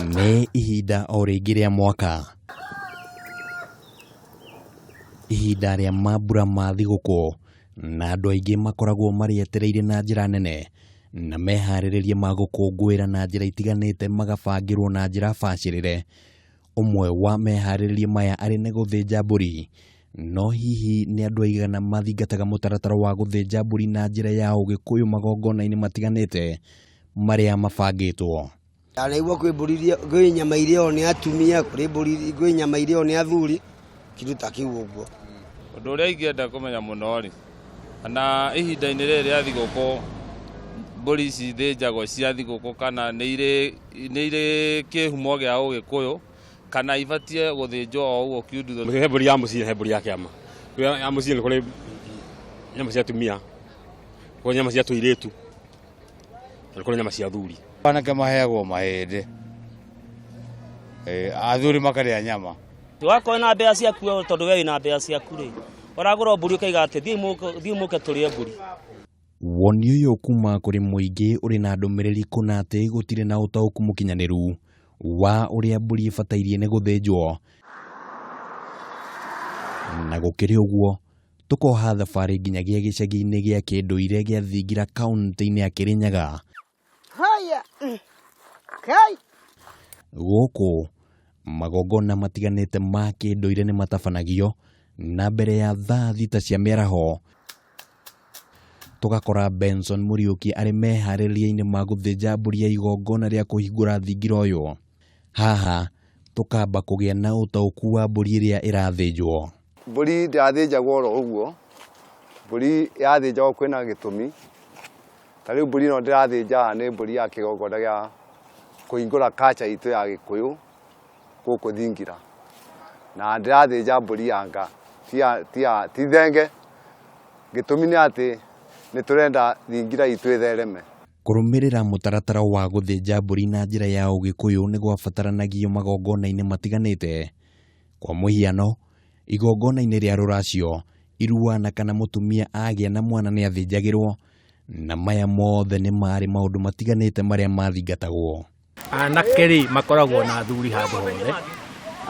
Nĩ ihinda o rĩngĩ rĩa mwaka, ihinda rĩa mambura ma thigũkũ, na andũ aingĩ makoragwo marĩetereire na njĩra nene, na meharĩrĩria ma gũkũngũĩra na njĩra itiganĩte magabangĩrwo na njĩra bacĩrĩre. Ũmwe wa meharĩrĩria maya arĩ nĩ gũthĩnja mbũri. No hihi nĩ andũ aigana mathingataga mũtaratara wa gũthĩnja mbũri na njĩra ya ũgĩkũyũ magongona-inĩ matiganĩte marĩa mabangĩtwo? Ndanaigua kwĩ mbũri iria kwĩ nyama irĩo nĩ atumia, kũrĩ mbũri kwĩ nyama irĩo nĩ athuri, kĩndũ ta kĩu ũguo. Ũndũ ũrĩa ingĩenda kũmenya mũno rĩ, kana ihinda-inĩ rĩrĩ rĩa thigũkũ mbũri ici ithĩnjagwo cia thigũkũ kana nĩ irĩ kĩhumo gĩa ũgĩkũyũ kana ibatiĩ gũthĩnjwo o ũguo kiundutho. He mbũri ya mũciĩ na he mbũri ya kĩama. Ya mũciĩ nĩ kũrĩ nyama cia atumia, kũrĩ nyama cia tũirĩtu na nĩ kũrĩ nyama cia athuri. Anake maheagwo mahĩndĩ, athuri makarĩa nyama. Wakorwo na mbea ciaku tondũ we wĩna mbea ciaku rĩ, ũragũra mbũri ũkaiga atĩ thiĩ mũke tũrĩe mbũri. Woni ũyũ kuma kũrĩ mũingĩ ũrĩ na ndũmĩrĩri kũna atĩ gũtirĩ na ũtaũku mũkinyanĩru wa ũrĩa mbũri ĩbatairie nĩ gũthĩnjwo. Na gũkĩrĩ ũguo, tũkoha thabarĩ nginyagia gĩcagi-inĩ gĩa kĩndũire gĩa Thingira kaũntĩ-inĩ ya Kĩrĩnyaga. Haya. Kai. Gũkũ magongona matiganĩte ma kĩndũire nĩ matabanagio na mbere ya thaa 6 cia mĩaraho tũgakora Benson Mũriũki arĩ meharĩrĩria-inĩ ma gũthĩnja mbũri ya igongona rĩa kũhingũra thingira ũyũ. Haha tũkamba kũgĩa na ũtaũku wa mbũri ĩrĩa ĩrathĩnjwo. Mbũri ndĩrathĩnjagwo oro ũguo, mbũri yathĩnjagwo kwĩna gĩtũmi. Ta rĩu mbũri ĩno ndĩrathĩnja nĩ mbũri ya kĩgongona gĩa kũhingũra culture itũ ya Gĩkũyũ gũkũ Thingira. Na ndĩrathĩnja mbũri ya nga, ti thenge. Gĩtũmi nĩ atĩ nĩ tũrenda Thingira itũ ĩthereme. Kũrũmĩrĩra mũtaratara wa gũthĩnja mbũri na njĩra ya ũgĩkũyũ nĩ gwabataranagia magongona-inĩ matiganĩte. Kwa mũhiano, igongona-inĩ rĩa rũracio, irua na kana mũtumia agĩa na mwana nĩ athĩnjagĩrwo, na maya mothe nĩ marĩ maũndũ matiganĩte marĩa mathingatagwo. Anake rĩ makoragwo na athuri handũ hothe,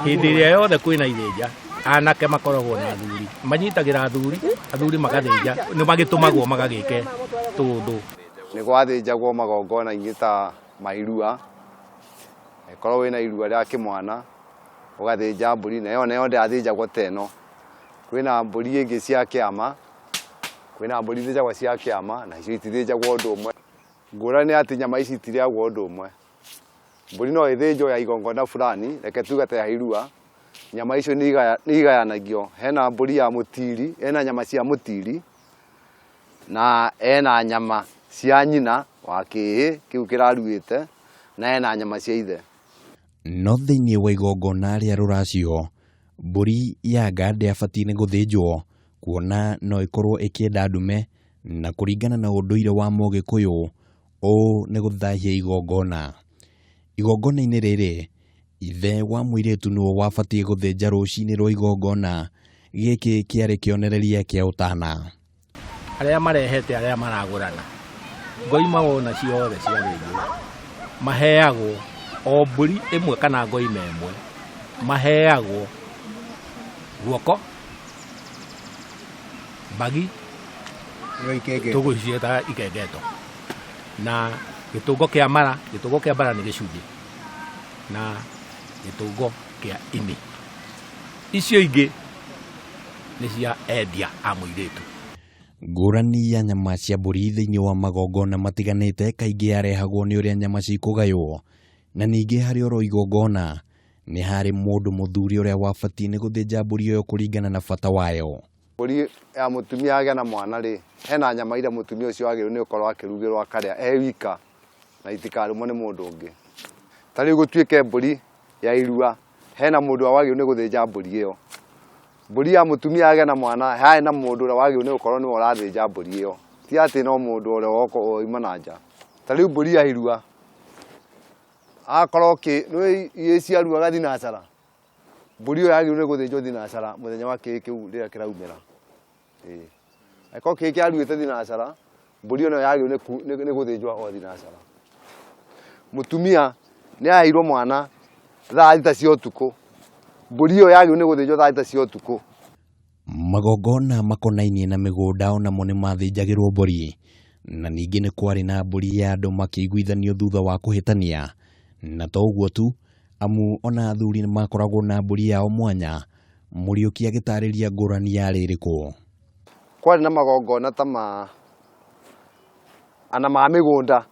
hĩndĩ ĩrĩa yothe kwĩna ithĩnja anake makoragwo na athuri, manyitagĩra athuri, athuri magathĩnja, nĩ magĩtũmagwo magagĩke tũũndũ. Nĩ gwathĩnjagwo magongona-inĩ ta ma irua, ĩkorwo wĩna irua rĩa kĩmwana ũgathĩnja mbũri, na ĩyo nayo ndĩrathĩnjagwo ta ĩno. Kwĩna mbũri ĩngĩ cia kĩama, kwĩna mbũri ithĩnjagwo cia kĩama na icio itithĩnjagwo ũndũ ũmwe. Ngũrani nĩ atĩ nyama ici itirĩagwo ũndũ ũmwe. Mbũri no ĩthĩnjwo ya igongona fulani, reke tuge ta ya irua, nyama icio nĩ igayanagio. Hena mbũri ya mũtiri, hena nyama cia mũtiri na hena nyama cia nyina wa kĩĩ kĩu kĩraruĩte na hena nyama cia ithe. No thĩinĩ wa igongona rĩa rũracio, mbũri ya nga ndĩabatiĩ nĩ gũthĩnjwo kuona no ĩkorwo ĩkĩenda ndume, na kũringana na ũndũire wa Mũgĩkũyũ, ũũ nĩ gũthahia igongona. Igongona-inĩ rĩrĩ, ithe wa mũirĩtu nĩwe wabatiĩ gũthĩnja rũcinĩ rwa igongona. Gĩkĩ kĩarĩ kĩonereria kĩa ũtana. Arĩa marehete arĩa maragũrana, ngoima wona ciothe ciathĩnjwo, maheagwo o mbũri ĩmwe kana ngoima ĩmwe, maheagwo guoko, mbagi, tũgũciĩta ikengeto, na gĩtũngo kĩa mara, gĩtũngo kĩa mara nĩ gĩcunjĩ, na gĩtũngo kĩa ini. Icio ingĩ nĩ cia endia a mũirĩtu. Ngũrani ya nyama cia mbũri thĩinĩ wa magongona matiganĩte kaingĩ yarehagwo nĩ ũrĩa nyama cikũgaywo, na ningĩ harĩ oro igongona nĩ harĩ mũndũ mũthuri ũrĩa wabatiĩ nĩ gũthĩnja mbũri ĩyo kũringana na bata wayo. Mbũri ya mũtumia agĩa na mwana rĩ, hena nyama iria mũtumia ũcio agĩrĩirwo nĩ gũkorwo akĩrugĩrwo akarĩa e wika na itikarũmwo nĩ mũndũ ũngĩ. Ta rĩu gũtuĩke mbũri ya irua, hena mũndũ ũrĩa wagĩrĩirwo nĩ gũthĩnja mbũri ĩyo. Mbũri ya mũtumia agĩa na mwana, harĩ na mũndũ ũrĩa wagĩrĩirwo nĩ gũkorwo nĩwe ũrathĩnja mbũri ĩyo. Ti atĩ no mũndũ ũrĩa woima na nja. Ta rĩu mbũri ya irua, akorwo nĩ iria ciaruaga thinacara, mbũri ĩyo yagĩrĩirwo nĩ gũthĩnjwo thinacara mũthenya wa kĩĩ kĩu rĩrĩa kĩraumĩra. Angĩkorwo kĩĩ kĩaruĩte thinacara, mbũri ĩyo nayo yagĩrĩirwo nĩ gũthĩnjwo o thinacara. Mũtumia Nĩ aheirwo mwana thaa 6 cia ũtukũ. Mbũri ĩyo yagĩrĩirwo nĩ gũthĩnjwo thaa 6 cia ũtukũ. Magongona makonainie na mĩgũnda onamo nĩmathĩnjagĩrwo mbũri, na ningĩ nĩ kwarĩ na mbũri ya andũ makĩiguithanio thutha wa kũhĩtania. Na to ũguo tu, amu ona athuri nĩmakoragwo na mbũri yao mwanya. Mũriũki agĩtarĩria ngũrani yarĩ ĩrĩkũ. Kwarĩ na magongona ta ma ana ma mĩgũnda,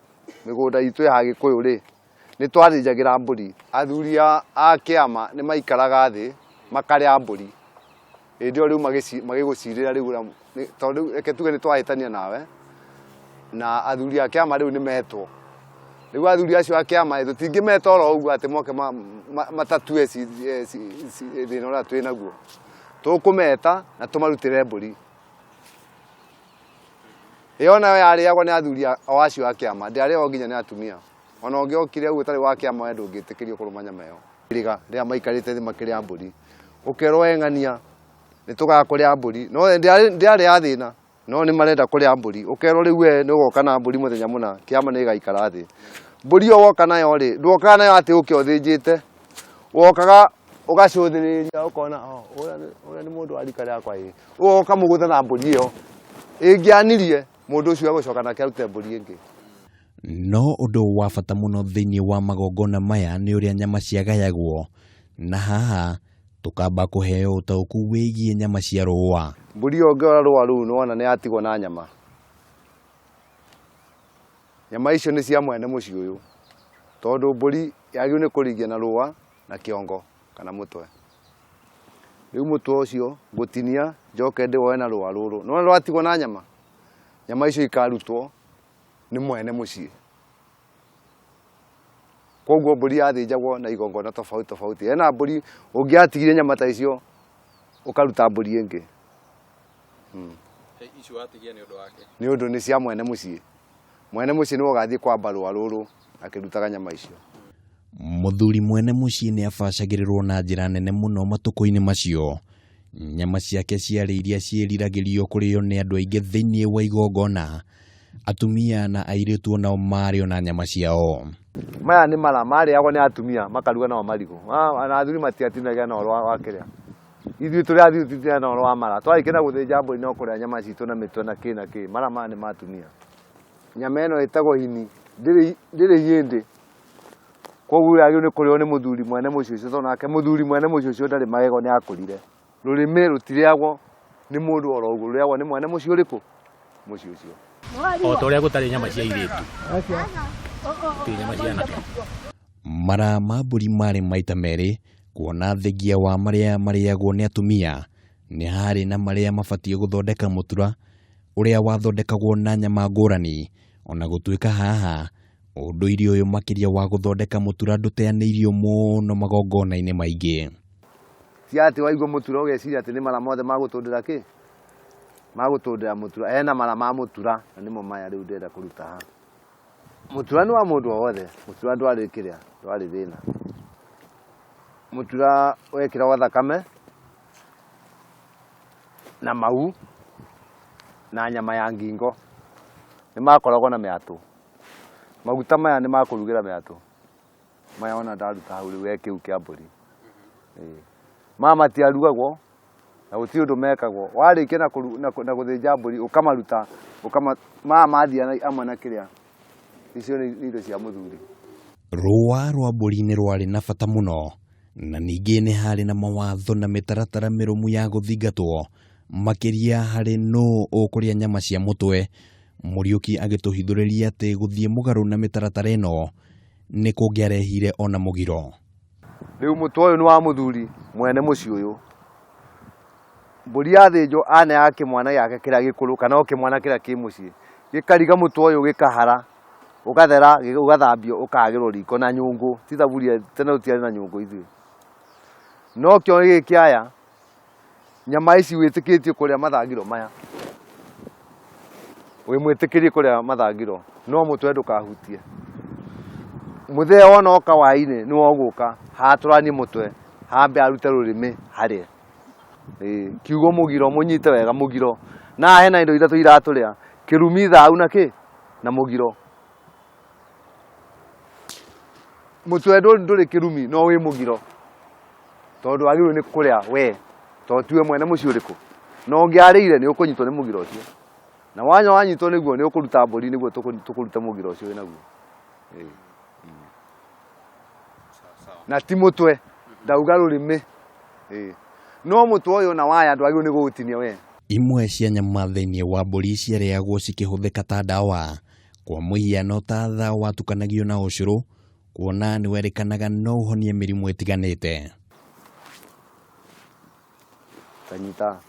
mĩgũnda itũ ya Gĩkũyũ rĩ, nĩ twathĩnjagĩra mbũri. Athuri a kĩama nĩ maikaraga thĩ makarĩa mbũri. Hĩndĩ ĩyo rĩu magĩgũcirĩra rĩu ũrĩa, tondũ rĩu reke tuge nĩ twahĩtania nawe, na athuri a kĩama rĩu nĩ metwo. Rĩu athuri acio a kĩama rĩ, tũtingĩmeta oro ũguo atĩ moke matatue thĩna ũrĩa twĩ naguo. Tũkũmeta na tũmarutĩre mbũri. Ĩyo nayo yarĩagwo nĩ athuri o acio a kĩama, ndĩarĩagwo nginya nĩ atumia. Ona ũngĩokire ũguo ũtarĩ wa kĩama we ndũngĩtĩkĩrio kũrũma nyama ĩyo. Rĩga rĩrĩa maikarĩte thĩ makĩrĩa mbũri, ũkerwo we ng'ania nĩ tũgakũrĩa mbũri, no ndĩarĩ ya thĩna, no nĩ marenda kũrĩa mbũri. Ũkerwo rĩu we nĩ ũgoka na mbũri mũthenya mũna, kĩama nĩ gĩgaikara thĩ. Mbũri ĩyo woka nayo rĩ, ndwokaga nayo atĩ ũke ũthĩnjĩte, wokaga ũgacũthĩrĩria ũkona oh, ũrĩa nĩ mũndũ wa rika rĩakwa ĩ, ũgoka mũgũtha na mbũri ĩyo. Ĩngĩanirie mũndũ ũcio egũcoka nake arute mbũri ĩngĩ. No ũndũ wa bata mũno thĩinĩ wa magongona maya nĩ ũrĩa nyama ciagayagwo, na haha tũkamba kũheo ũtaũku wĩgiĩ nyama cia rũũa. Mbũri ĩyo ũngĩrora rũũa rũu nĩwona nĩ yatigwo na nyama. Nyama icio nĩ cia mwene mũciĩ ũyũ, tondũ mbũri yagĩrĩirwo nĩ kũringia na rũũa na kĩongo kana mũtwe. Rĩu mũtwe ũcio ngũtinia njoke ndĩwoe na rũũa rũrũ. Nĩwona rwatigwo na nyama? Nyama icio ikarutwo nĩ mwene mũciĩ. Koguo mbũri yathĩnjagwo na igongona tofauti tofauti. Hena mbũri ũngĩatigirie nyama ta icio ũkaruta mbũri ĩngĩ. Icio watigia nĩ ũndũ wake? Nĩ ũndũ nĩ cia mwene mũciĩ. Mwene mũciĩ nĩwe ũgathiĩ kwamba rũa rũrũ akĩrutaga nyama icio. Mũthuri mwene mũciĩ nĩ abacagĩrĩrwo na njĩra nene mũno matukũ-inĩ macio. Nyama ciake ciarĩ iria ciĩriragĩrio kũrĩo nĩ andũ aingĩ thĩinĩ wa igongona. Atumia na airĩtu onao marĩ ona nyama ciao. Maya nĩ mara marĩagwo nĩ atumia makaruga nao marigũ. Na athuri matiatinagia na ũhoro wa kĩrĩa. Ithuĩ tũrĩ athuri tũtinagia na ũhoro wa mara. Twarĩkia na gũthĩnja mbũri no kũrĩa nyama citũ na mĩtwe na kĩ na kĩ. Mara maya nĩ ma atumia. Nyama ĩno ĩtagwo ini, ndĩrĩ ihĩndĩ. Koguo yagĩrĩirwo nĩ kũrĩo nĩ mũthuri mwene mũciĩ ũcio, tondũ nake mũthuri mwene mũciĩ ũcio ndarĩ magego nĩ akũrire. Rũrĩmĩ rũtirĩagwo nĩ mũndũ oro ũguo, rũrĩagwo nĩ mwene mũciĩ ũrĩkũ? Mũciĩ ũcio. O ta ũrĩa gũtarĩ nyama cia airĩtu, gũtirĩ nyama cia anake. Mara ma mbũri marĩ maita merĩ, kuona thengia wa marĩa marĩagwo nĩ atumia, nĩ harĩ na marĩa mabatiĩ gũthondeka mũtura, ũrĩa wathondekagwo na nyama ngũrani, ona gũtuĩka haha ũndũire ũyũ makĩria wa gũthondeka mũtura ndũteanĩirio mũno magongona-inĩ maingĩ. Ti atĩ waigua mũtura ũgeciria atĩ nĩ mara mothe magũtũndĩra kĩ? Magũtũndĩra mũtura. Hena mara ma mũtura, na nĩmo maya rĩu ndĩrenda kũruta haha. Mũtura nĩ wa mũndũ o wothe, mũtura ndwarĩ kĩrĩa, ndwarĩ thĩna. Mũtura wekĩragwo thakame, na mau, na nyama ya ngingo. Nĩ makoragwo na mĩatũ. Maguta maya nĩ makũrugĩra mĩatũ. Maya ona ndaruta hau rĩu he kĩu kĩa mbũri. Maya matiarugagwo, na gũtirĩ ũndũ mekagwo. Warĩkia na gũthĩnja mbũri, ũkamaruta, maya mathiaga hamwe na kĩrĩa. Icio nĩ indo cia mũthuri. Rũũa rwa mbũri nĩ rwarĩ na bata mũno, na ningĩ nĩ harĩ na mawatho na mĩtaratara mĩrũmu ya gũthingatwo, makĩria harĩ nũ ũkũrĩa nyama cia mũtwe. Mũriũki agĩtũhithũrĩria atĩ gũthiĩ mũgarũ na mĩtaratara ĩno nĩ kũngĩarehire ona mũgiro. Rĩu mũtwe ũyũ nĩ wa mũthuri mwene mũciĩ ũyũ. Mbũri yathĩnjwo aneaga kĩmwana gĩake kĩrĩa gĩkũrũ kana o kĩmwana kĩrĩa kĩ mũciĩ, gĩkariga mũtwe ũyũ gĩkahara, ũgathera, ũgathambio, ũkahagĩrwo riko na nyũngũ, ti thaburia, tene tũtiarĩ na nyũngũ ithuĩ. No kĩo gĩkĩ aya, nyama ici wĩtĩkĩtio kũrĩa mathangiro maya. Wĩmwĩtĩkĩrie kũrĩa mathangiro, no mũtwe ndũkahutie. Mũthee wona oka hwaĩ-inĩ nĩwe ũgũka, hatũranie mũtwe, hambe arute rũrĩmĩ harĩe. Kiugo mũgiro, mũnyite wega mũgiro. Na hena indo ithatũ iratũrĩa, kĩrumi, thau na kĩ? Na mũgiro. Mũtwe ndũrĩ kĩrumi no wĩ mũgiro. Tondũ wagĩrĩirwo nĩ kũrĩa we tondũ tiwe mwene mũciĩ ũrĩkũ. Na ũngĩarĩire nĩ ũkũnyitwo nĩ mũgiro ũcio. Na wanya wanyitwo nĩguo nĩ ũkũruta mbũri nĩguo tũkũruta mũgiro ũcio wĩnaguo. Na ti mũtwe ndauga rũrĩmĩ. No mũtwe ũyũ na waya ndwagĩrĩirwo nĩ gũgũtinia we. Imwe cia nyama thĩinĩ wa mbũri ciarĩagwo cikĩhũthĩka ta ndawa, kwa mũhiano ta tha watukanagio na ũcũrũ, kuona nĩ werĩkanaga no ũhonie mĩrimũ ĩtiganĩte. Tanyita.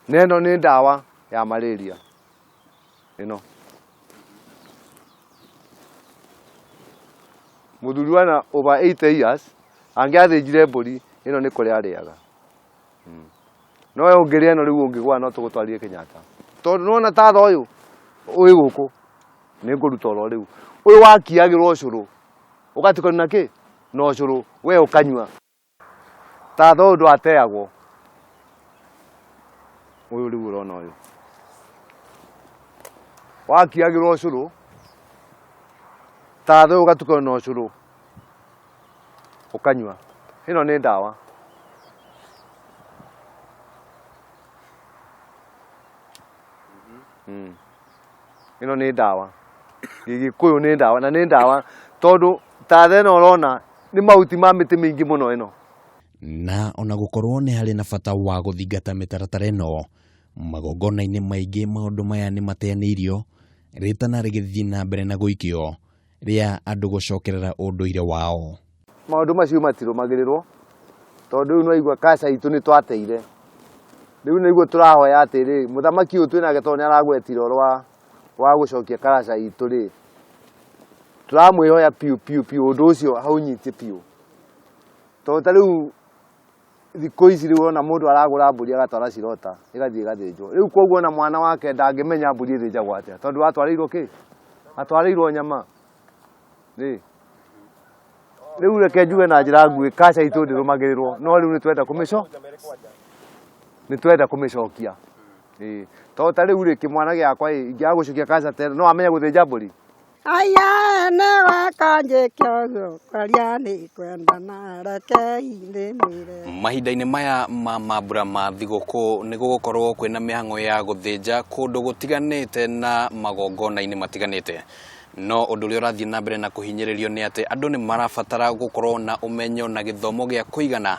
Neno nĩ ndawa ya malaria. Ĩno. Mũthuri wana over 80 years angĩathĩnjire mbũri ĩno nĩ kũrĩa arĩaga. No we ũngĩrĩa ĩno rĩu ũngĩgũa no tũgũtwarire Kenyatta. Tondũ nĩwona ta tha ũyũ wĩ gũkũ nĩ ngũruta oro rĩu. Ũyũ wakiagĩrwo ũcũrũ ũgatukanio na kĩ? Na ũcũrũ we ũkanyua. Ta tha ũyũ ndwateagwo. Ũyũ rĩu ũrona ũyũ. Wakiagĩrwo ũcũrũ ta tha ũyũ ũgatukanio na ũcũrũ ũkanyua. Ĩno nĩ ndawa. Ĩno nĩ ndawa. Gĩgĩkũyũ nĩ ndawa na nĩ ndawa tondũ ta tha ĩno ũrona nĩ mahuti ma mĩtĩ mĩingĩ mũno ĩno. Na ona gũkorwo nĩ harĩ na bata wa gũthingata mĩtaratara ĩno, magongona-inĩ maingĩ maũndũ maya nĩ mateanĩirio, rĩtana rĩgĩthiĩ na mbere na gũikio rĩa andũ gũcokerera ũndũire wao. Maũndũ macio matirũmagĩrĩrwo tondũ rĩu nĩwaigua kaca itũ nĩ twateire. Rĩu nĩguo tũrahoya atĩrĩ mũthamaki ũyũ twĩnake tondũ nĩ aragwetire ũhoro wa gũcokia karaca itũ rĩ, tũramwĩhoya piũ piũ piũ ũndũ ũcio aũnyitie piũ. Tondũ ta rĩu thikũ ici rĩu ona mũndũ aragũra mbũri agatwara cirota ĩgathiĩ ĩgathĩnjwo. Rĩu koguo ona mwana wake ndangĩmenya mbũri ĩthĩnjagwo atĩa tondũ atwarĩirwo kĩ? Atwarĩirwo nyama. Rĩ. Rĩu reke njuge na njĩra nguhĩ kaca itũ ndĩrũmagĩrĩrwo no rĩu nĩtwenda nĩtwenda kũmĩcokia. Tondũ ta rĩu rĩ kĩmwana gĩakwa ĩ ingĩaga gũcokia kaca ta ĩno no amenye gũthĩnja mbũri. Aya nĩwe kanjĩke ũguo kwaria nĩ kwendana rekei ndĩmwĩre. Mahinda-inĩ maya ma mambura ma thigũkũ nĩ gũgũkorwo kwĩna mĩhang'o ya gũthĩnja kũndũ gũtiganĩte na magongona-inĩ matiganĩte. No ũndũ ũrĩa ũrathiĩ na mbere na kũhinyĩrĩrio nĩ atĩ andũ nĩ marabatara gũkorwo na ũmenyo na gĩthomo gĩa kũigana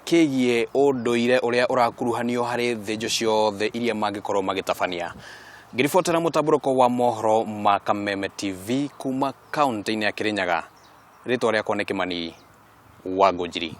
kĩgiĩ ũndũire ũrĩa ũrakuruhanio harĩ thĩnjo ciothe iria mangĩkorwo magĩtabania. Ngĩribotera mũtambũrũko wa mohoro ma Kameme TV kuma kaunti-inĩ ya Kirinyaga, rĩtwa rĩakwa nĩ Kĩmani wa Ngũnjiri.